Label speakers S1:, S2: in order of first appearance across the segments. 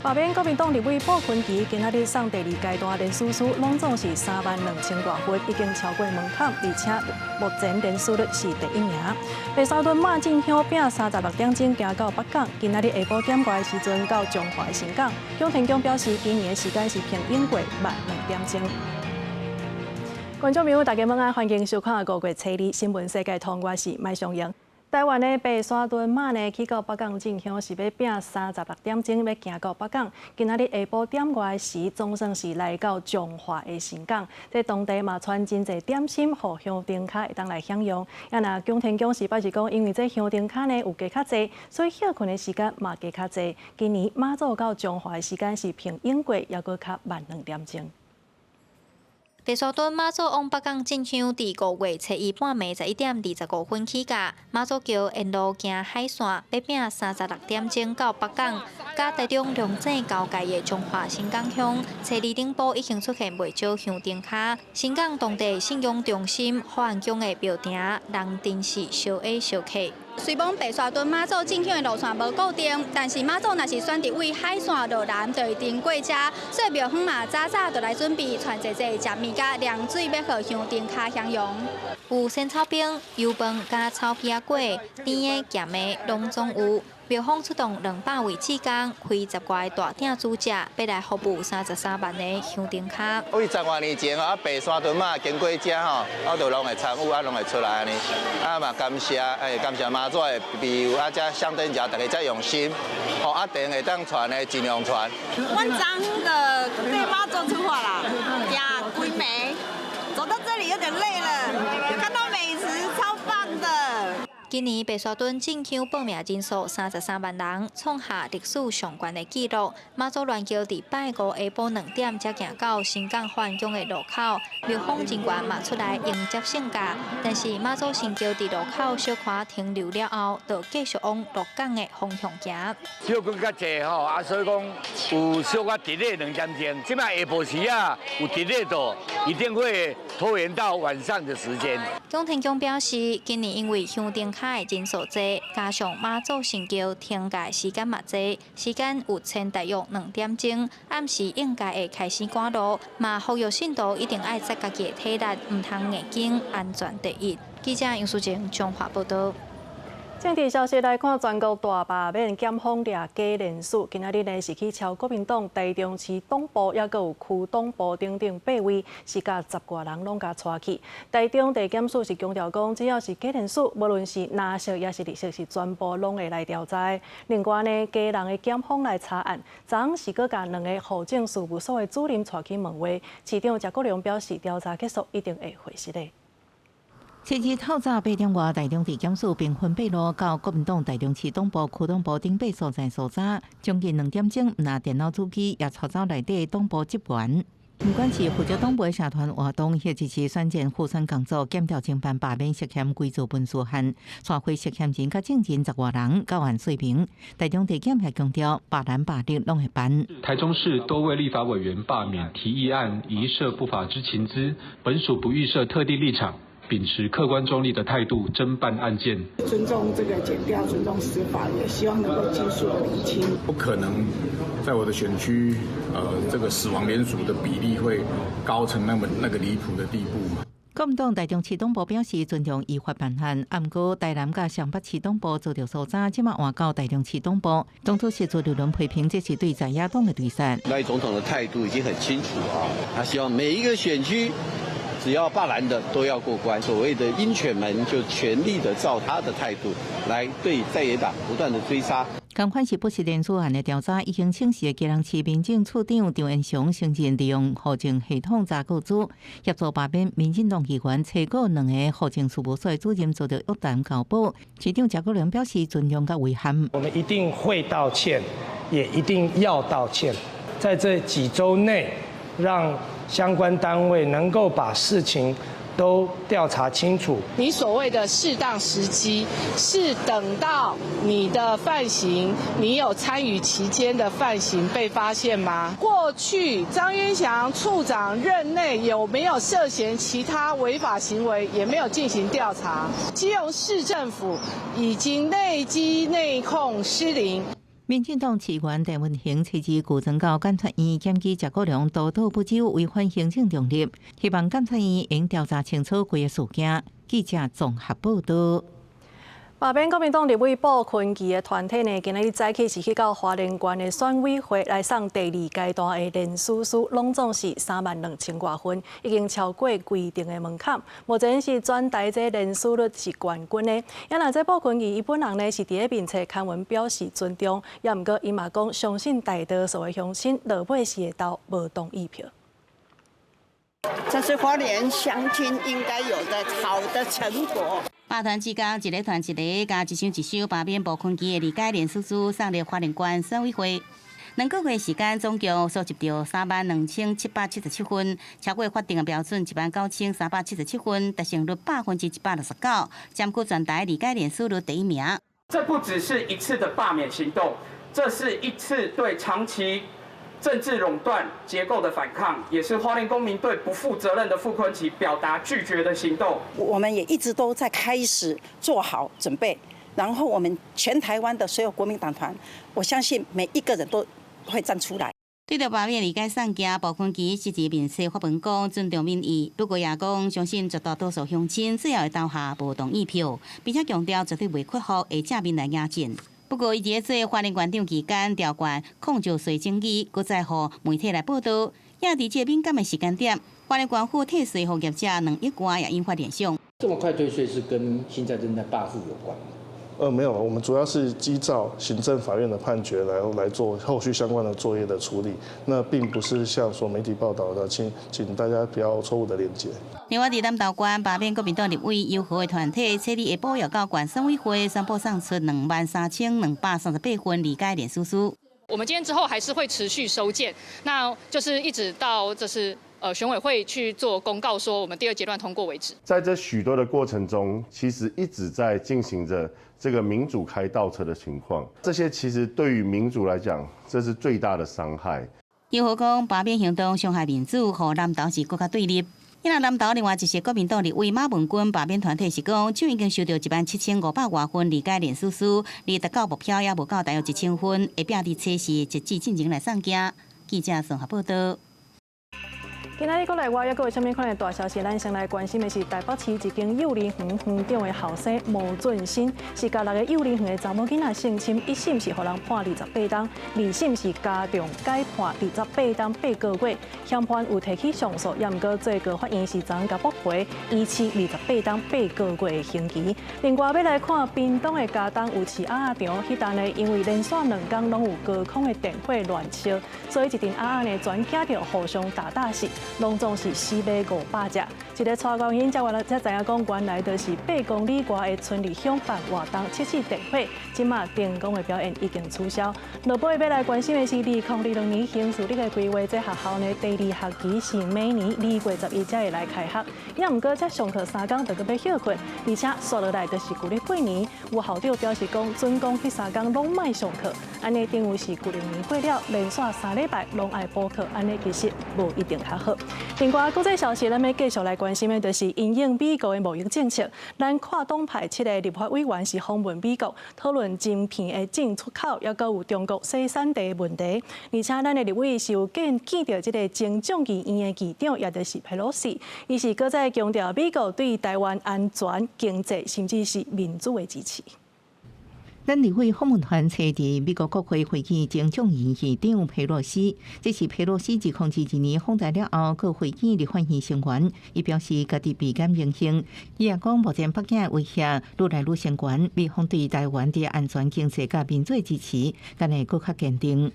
S1: 罷免國民黨立委傅崐萁今仔日送第二階段聯署書，攏總是3萬2千外份，已經超過門檻，而且目前聯署率是第一名。白沙屯媽進香拚36點鐘行到北港，今仔日下晡點外的時陣到彰化的新港。蔣天強表示，今年的時間是平永過慢2點鐘。觀眾朋友，大家晚安，歡迎收看五月初二新聞世界通，我是麥尚英。台灣的白沙屯媽呢，去到北港進香是欲拚36點鐘，欲行到北港。今仔日下晡點外時，總算是來到彰化的新港。這當地嘛傳真濟點心，予香燈跤會當來享用。啊，若蔣天強是表示講，因為這香燈跤呢有加較濟，所以歇睏的時間嘛加較濟。今年媽祖到彰化的時間是平永過，猶閣較慢2點鐘。
S2: 白沙屯媽祖往北港進香，佇5月初一半暝11點25分起駕，媽祖轎沿路行海線，欲拚36點鐘到北港，佮台中龍井交界的彰化新港鄉，初二頂晡已經出現袂少香燈跤。新港當地信仰中心福安宮的廟埕，人真是相挨相客。
S3: 雖罔白沙屯媽祖進香的路線無固定，但是媽祖若是選擇位海線落南，就會停過遮，所以廟方嘛早早就來準備，傳濟濟食麵佮涼水，欲予香燈跤享用。
S2: 有仙草冰、油飯佮草皮仔粿，甜的、鹹的攏總有。廟方出動200位志工，開十外個大鼎煮食，欲來服務33萬個香燈跤。
S4: 為十外年前啊，白沙屯媽經過遮吼，啊，就攏會參與，啊，攏會出來按呢。啊嘛感謝，欸，感謝媽祖的庇佑，啊，遮香燈腳逐家遮用心，吼，啊，電會當傳的盡量傳。
S5: 阮昨昏就對媽祖出發啦，行規暝，走到這裡有點累了，看到美食超棒的。
S2: 今年白沙屯進香報名人數33萬人，創下歷史上懸的紀錄。媽祖鑾轎佇拜五下晡2點才行到新港福安宮的路口，廟方人員嘛出來迎接聖駕，但是媽祖神轎佇路口小可停留了後，就繼續往鹿港的方向行。
S6: 小可較濟吼，啊，所以講有小可 delay 2點鐘。這擺下晡時啊有 delay 到，一定會拖延到晚上的時間。
S2: 蔣天強表示，今年因為香燈跤的人數濟，加上媽祖神轎停駕時間嘛濟，時間有延大約2點鐘，暗時應該會開始趕路。嘛呼籲信徒一定愛擦家己的體力，毋通硬撐，安全第一。記者楊淑靜彰化報導。
S1: 政治消息來看，全國大罷免檢方掠假連署，今仔日呢是去抄國民黨台中市黨部，抑閣有區黨部等等八位，是共十外人攏共帶去。台中地檢署是強調講，只要是假連署，無論是藍色抑是綠色，是全部攏會來調查。另外呢，基隆的檢方來查案，昨昏是閣共兩个戶政事務所的主任帶去問話。市長謝國樑表示，調查結束一定會回實的。
S7: 初二透早8點外，台中地檢署兵分八路到國民黨台中市黨部、區黨部等八所在搜查，將近2點鐘，拿電腦主機也帶走內底黨部職員。不管是負責黨部的社團活動，或者是選戰輔選工作、檢調偵辦罷免涉嫌偽造文書案，帶回涉嫌人佮證人十外人到案說明。台中地檢也強調，罷藍罷綠攏會辦。
S8: 台中市多位立法委員罷免提議案，疑涉不法之情資，本署不預設特定立場，秉持客觀中立的態度偵辦案件，
S9: 尊重這個檢調，尊重司法，也希望能夠盡速的釐清。
S10: 不可能在我的選區，這個死亡聯署的比例會高成那麼那個離譜的地步嘛？
S7: 國民黨台中市黨部表示尊重依法辦案，毋過台南佮雙北市黨部遭著搜查，這馬換到台中市黨部。黨主席朱立倫批評這是對在野黨的追殺。
S11: 賴總統的態度已經很清楚啊，他希望每一個選區，只要罷藍的都要過關，所謂的鷹犬們就全力的照他的態度來對在野黨不斷的追殺。
S7: 仝款是不實聯署案的調查已經請示基隆市民政處長張延祥承認利用戶政系統查個資，協助罷免民進黨議員找過兩個戶政事務所的主任做著約談交保。市長謝國樑表示尊重佮遺憾。
S12: 我們一定會道歉，也一定要道歉，在這幾週內讓相關單位能夠把事情都調查清楚。
S13: 你所謂的適當時機，是等到你的犯行，你有參與其間的犯行被發現嗎？過去張淵祥處長任內有沒有涉嫌其他違法行為，也沒有進行調查。基隆市政府已經內機內控失靈。
S7: 民進黨市議員陳文恆隨之舉狀到監察院檢舉謝國樑多島不守違反行政中立，希望監察院應調查清楚規個事件。記者綜合報道。
S1: 罷免國民黨立委傅崐萁的團體呢，今仔日早起是去到花蓮縣的選委會來送第二階段的聯署書，攏總是3萬2千外份，已經超過規定的門檻。目前是全台這聯署率是冠軍的。也若這傅崐萁伊本人呢是佇咧面冊刊文表示尊重，也毋過伊嘛講相信大多數的鄉親落尾是會投無同意票。
S14: 這是花蓮鄉親應該有的好的成果。
S15: 百團之間，一个團一个，共一箱一箱罷免傅崐萁的理解聯署書送入花蓮縣選委會。2個月時間，總共收集到32,777份，超過法定的標準19,377份，達成率169%，佔據全台理解聯署率第一名。
S16: 這不只是一次的罷免行動，這是一次對長期政治壟斷結構的反抗，也是花蓮公民對不負責任的傅崐萁表達拒絕的行動。
S17: 我們也一直都在開始做好準備，然後我們全台灣的所有國民黨團，我相信每一個人都會站出來。
S15: 對著罷免理解送件，傅崐萁實時面冊發文講尊重民意，不過也講相信絕大多數鄉親最後會投下無同意票，並且強調絕對袂屈服，會正面來迎戰。不過，伊佇咧做花蓮縣長期間，調懸礦石稅爭議，閣再予媒體來報道。也佇這個敏感的時間點，花蓮縣府退稅予業者2億外，也引發聯想。
S18: 這麼快退稅是跟現在正在罷賦有關嗎？
S19: 沒有，我們主要是依照行政法院的判決來做後續相關的作業的處理，那並不是像所媒體報道的，請大家不要錯誤的連結。
S15: 另外，佇南投縣罷免國民黨立委游和的團體，初二下晡又到縣選委會宣布送出23,238份理解聯署書。
S20: 我們今天之後還是會持續收件，那就是一直到就是選委會去做公告，說我們第二階段通過為止。
S21: 在這許多的過程中，其實一直在進行着這個民主開倒車的情況，這些其實對於民主來講，這是最大的傷害。
S15: 游和講，罷免行動傷害民主，予南投市閣較對立。因為南投另外一席國民黨立委馬文君罷免團體是講，就已經收到17,500外份理解聯署書，離達到目標也無夠大約1,000份，會拼佇初四截止進前來送件。記者綜合報道。
S1: 今仔日國內外猶閣有啥物款的大消息？咱先來關心的是台北市一間幼兒園園長的後生毛俊新，是共六个幼兒園的查某囡仔性侵，一審是予人判28冬，二審是加重改判28冬8個月，嫌犯有提起上訴，也毋過最高法院是昨共駁回，維持28冬8個月的刑期。另外，欲來看屏東的佳冬有飼鴨仔場，彼冬呢，因為連續兩工攏有高空的電火亂燒，所以一陣鴨仔呢全驚著互相打打死。攏總是死馬500隻。一个蔡國因才原來才知影講，原來就是8公里外的春日鄉辦活動測試電火，這馬成功的表演已經取消。落尾欲來關心的是，2026年刑事的規劃，這學校呢第二學期是每年2月11才會來開學，也毋過這上課3工就閣欲歇睏，而且紲落來就是舊曆過年。有校長表示講，準講彼3工攏莫上課，按呢等於是舊曆年過了，連續3禮拜攏愛補課，按呢其實無一定較好。另外，國際消息，咱欲繼續來關心的，就是因應美國的貿易政策，咱跨黨派七个立法委員是訪問美國，討論晶片的進出口，猶閣有中國洗產地的問題。而且，咱的立委是有見著這個前眾議院的議長，也就是佩洛西，伊是閣再強調美國對台灣安全、經濟，甚至是民主的支持。
S7: 咱立委訪問團揣佇美國國會會見前眾議院議長佩洛西，這是佩洛西自2022年訪台了後，閣會見立法院成員。伊表示家己倍感榮幸。伊也講，目前北京的威脅愈來愈懸懸，美方對台灣的安全、經濟佮民主支持，敢會閣較堅定。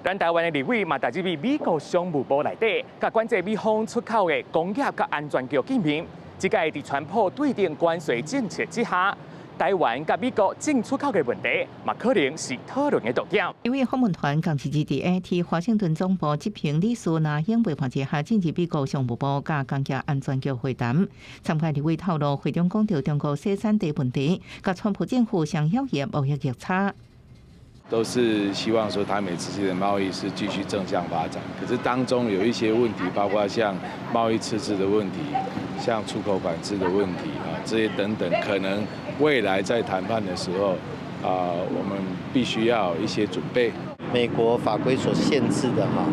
S22: 咱台灣的立委嘛，佇這位美國商務部內底，佮管制美方出口的工業佮安全局見面。這屆佇川普對等關稅政策之下，台灣佮美國進出口的問題，嘛可能是討論的重點。
S7: 因為訪問團仝一日佇 AIT 華盛頓總部執行理事那英陪伴之下，進入美國商務部佮工業安全局會談。參加立委透露，會中講著中國洗產地問題，佮川普政府相要挟貿易逆差。
S23: 都是希望說台美之間的貿易是繼續正向發展，可是當中有一些問題，包括像貿易赤字的問題，像出口管制的問題啊，這些等等，可能未來在談判的時候，啊，我們必須要有一些準備。
S3: 美國法規所限制的哈，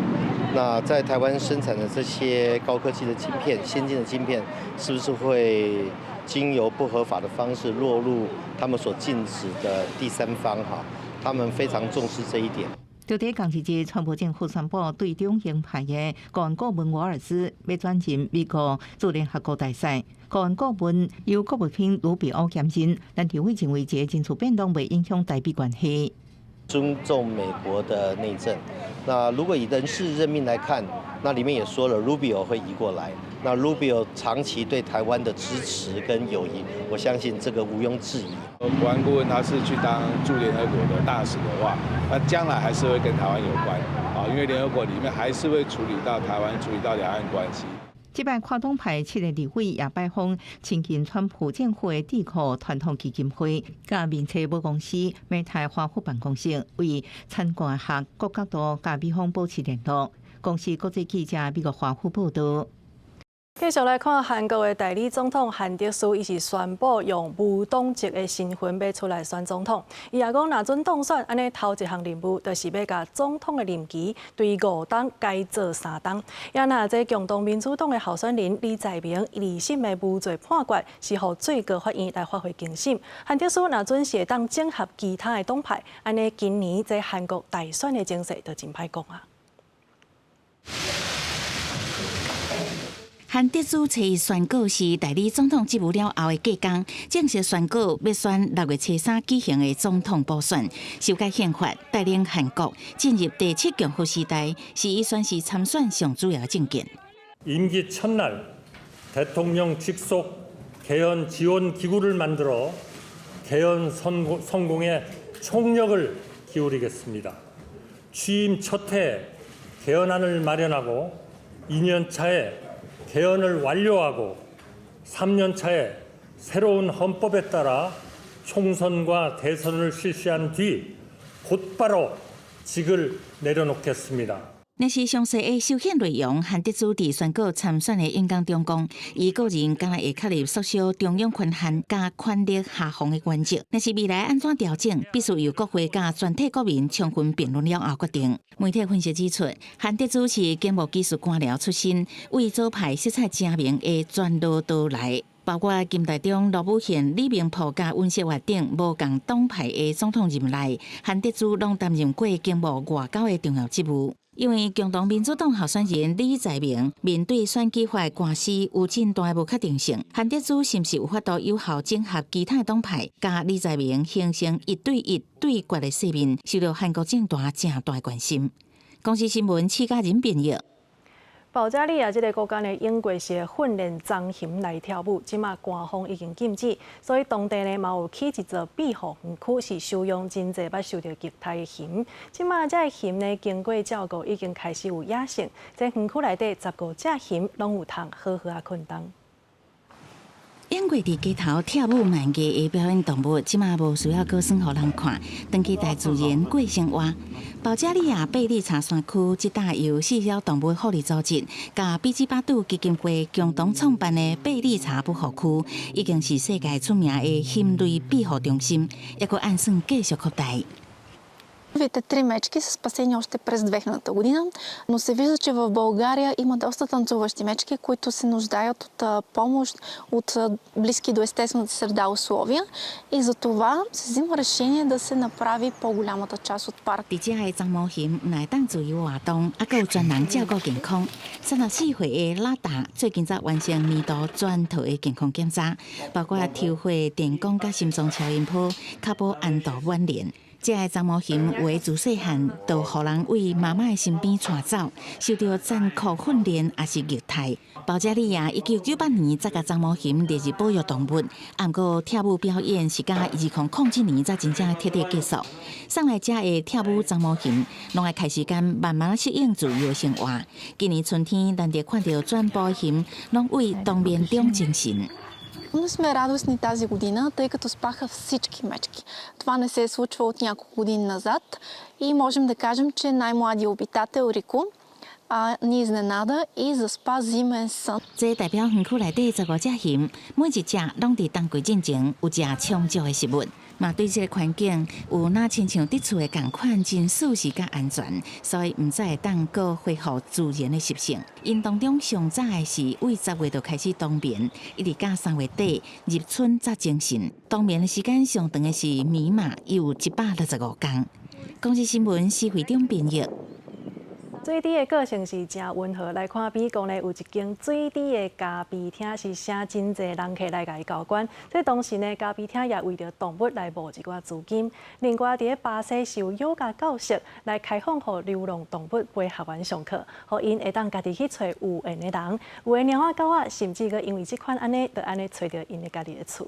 S3: 那在台灣生產的這些高科技的晶片、先進的晶片，是不是會經由不合法的方式落入他們所禁止的第三方？哈，他們非常重視這一點。
S7: 就佇仝一日，川普政府宣布對中鷹派的國安顧問瓦爾茲欲轉任美國駐聯合國大使。國安顧問由國務卿盧比歐兼任，但立委認為這個人事變動袂影響台美關係。
S3: 尊重美國的內政。那如果以人事任命來看，那裡面也說了，Rubio 會移過來。那 Rubio 長期對台灣的支持跟友誼，我相信這個毋庸置疑。
S23: 國安顧問他是去當駐聯合國的大使的話，那將來還是會跟台灣有關啊，因為聯合國裡面還是會處理到台灣，處理到兩岸關係。
S7: 這擺跨黨派七个立委也拜訪親近川普政府的智庫傳統基金會，佮面冊母公司美泰華府辦公室，為產官學各角度佮美方保持聯絡。公視國際記者美國華府報導。
S1: 繼續來看韓國的代理總統韓德書，伊是宣布用無黨籍的身份欲出來選總統。伊也講，若準當選，按呢頭一項任務就是欲共總統的任期對5冬改做3冬。也若這共同民主黨的候選人李在明二審的無罪判決，是予最高法院來發回重審。韓德書若準是會當整合其他的黨派，按呢今年這韓國大選的情勢就真歹講啊。
S15: 韓德洙初一宣告是代理總統職務了後的隔工，正式宣告欲選6月初3舉行的總統補選，修改憲法，帶領韓國進入第七共和時代，是伊宣誓參選上主要的政見。
S4: 임기 첫날 대통령 직속 개헌 지원 기구를 만들어 개헌 성공에 총력을 기울이겠습니다. 취임 첫 해 개헌안을 마련하고 2년 차에 개헌을 완료하고 3년 차에 새로운 헌법에 따라 총선과 대선을 실시한 뒤 곧바로 직을 내려놓겠습니다.
S15: 若是詳細的修憲內容，韓德洙佇宣告參選的演講中講，伊個人敢若會確立縮小中央權限佮權力下放的原則。若是未來按怎調整，必須由國會佮全體國民充分辯論了後決定。媒體分析指出，韓德洙是警務技術官僚出身，為左派色彩鮮明的全羅道來。包括金大中、盧武鉉、李明博佮尹錫悅等無仝黨派的總統任內，韓德洙攏擔任過經貿外交的重要職務。因為共同民主黨候選人李在明面對選舉法官司有真大的無確定性，韓德洙是毋是有法度有效整合其他黨派，佮李在明形成一對一對決的勢面，受到韓國政壇誠大關心。公視新聞，施嘉仁編譯。
S1: 保加利亞這个國家呢，英國是訓練棕熊來跳舞，這馬官方已經禁止，所以當地呢嘛有起一座庇護園區，是收容真濟捌受著虐待的熊。這馬這个熊呢，經過照顧，已經開始有野性。這園區內底15隻熊攏有通好好仔睏冬。
S15: 養過佇街頭跳舞賣藝的表演動物，這馬無需要閣耍予人看，轉去大自然過生活。保加利亞貝利查山區這搭由四小動物福利組織佮比基巴杜基金會共同創辦的貝利查保護區，已經是世界出名的熊類庇護中心，猶閣按算繼續擴大。
S5: Първите три мечки са спасени още през 2000-та година, но се вижда, че в България има доста танцуващи мечки, които се нуждаят от помощ, от близки до естествената среда условия и за това се взима решение да се направи по-голямата част от парка.
S15: 佇遮的棕毛熊毋但會當自由活動，猶閣有專人照顧健康。34歲的拉達最近才完成年度全套的健康檢查，包括抽血、電光佮心臟超音波，確保安度晚年。這个棕毛熊有的自細漢就予人對媽媽的身邊帶走，受著殘酷訓練抑是虐待。保加利亞1998年才共棕毛熊列入保育動物，毋過跳舞表演是到2007年才真正徹底結束。送來遮的跳舞棕毛熊，攏愛開時間慢慢適應自由的生活。今年春天難得看著全部熊攏對冬眠中精神。
S5: Много сме радостни тази година, тъй като спаха всички мечки. Това не се е случвало от няколко години назад и можем да кажем, че най-младият обитател Рико ни изненада и заспа зимен сън.
S15: 這代表園區內底15隻熊，每一隻攏佇冬季進前有食充足的食物。
S2: 嘛對這个環境有若親像佇厝的仝款，真舒適佮安全，所以毋才會當閣恢復自然的習性。𪜶當中上早的是對10月就開始冬眠，一直到3月底入春才精神。冬眠的時間上長的是米馬，有165工。公視新聞施惠中編譯。
S1: 水豬的個性是誠溫和。來看美國呢，有一間水豬的咖啡廳，是請真濟人客來共伊交關。這同時呢，咖啡廳也為著動物來募一寡資金。另外，佇咧巴西是有瑜伽教室來開放予流浪動物陪學員上課，予𪜶會當家己去揣有緣的人。有的貓仔狗仔，甚至閣因為這款按呢，就按呢揣著𪜶的家己的厝。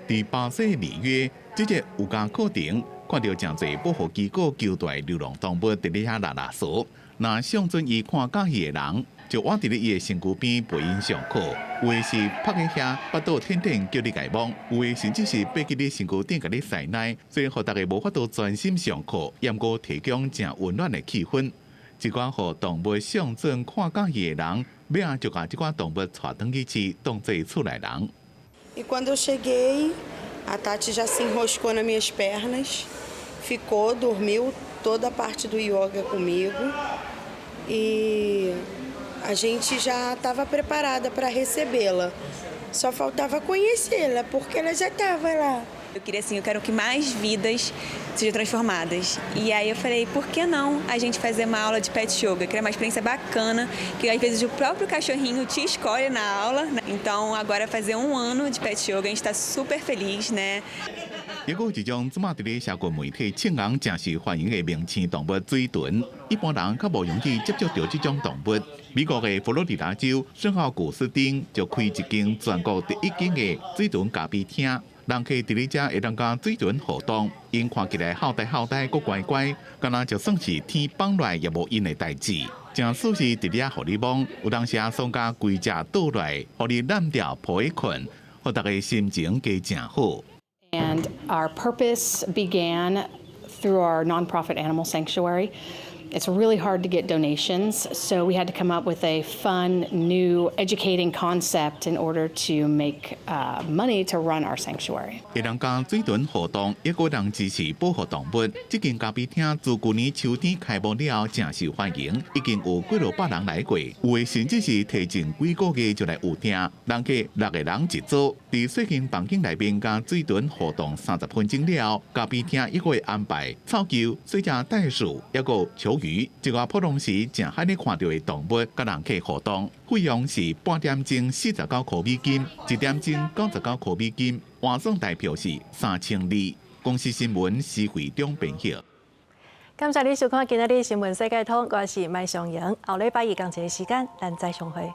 S6: 佇巴西里約，這個瑜伽課程，看著誠濟保護機構救助流浪動物佇咧遐拉拉趖，若相準伊看佮意的人，就倚佇咧伊的身軀邊陪𪜶上課。有的是趴佇遐，腹肚挺挺叫你共摸；有的甚至是爬去你身軀頂共你糞奶，雖然予大家無法度專心上課，猶閣提供誠溫暖的氣氛。這寡予動物相準看佮意的人，尾仔就共這寡動物帶轉去飼，當做厝內人。
S8: E quando eu cheguei, a Tati já se enroscou nas minhas pernas, ficou, dormiu toda a parte do yoga comigo e a gente já estava preparada para recebê-la. Só faltava conhecê-la, porque ela já estava lá.
S24: Eu queria assim, eu quero que mais vidas sejam transformadas. E aí eu falei, por que não a gente fazer uma aula de pet yoga? Que é uma experiência bacana, que às vezes o próprio cachorrinho te escolhe na aula. Então agora fazer um ano de pet yoga, a gente está super feliz, né?
S6: 抑閣有一種這馬佇咧社群媒體唱紅誠受歡迎的明星動物水豚，一般人較無容易接觸著這種動物。美國的佛羅里達州聖奧古斯丁就開一間全國第一間的水豚咖啡廳，人客佇咧遮會當佮水豚互動，𪜶看起來好呆好呆，閣乖乖，敢若就算是天崩落來也無𪜶的代誌。誠舒適佇咧遐予你摸，有當時爽甲規隻倒落來，予你攬牢抱去睏，予大家心情加誠好。
S25: And our purpose began through our nonprofit animal sanctuary. It's really hard to get donations, so we had to come up with a fun, new, educating concept in order to make money to run our sanctuary.
S6: 會當佮水豚互動，抑閣人支持保護動物。這間咖啡廳自舊年秋天開幕了後，誠受歡迎，已經有幾落百人來過。有的甚至是提前幾個月就來預訂。人客六個人一組，佇細間房間內面佮水豚互動30分鐘了後，咖啡廳抑閣會安排臭球、細隻袋鼠，抑閣球魚，這個普通時誠罕咧看著的動物，佮人客互動，費用是半點鐘49塊美金，一點鐘99塊美金，換算台票是3200。公視新聞施惠中編譯。
S1: 感謝你收看今仔日新聞世界通，我是麥尚瑩。後禮拜一仝一个時間，咱再相會。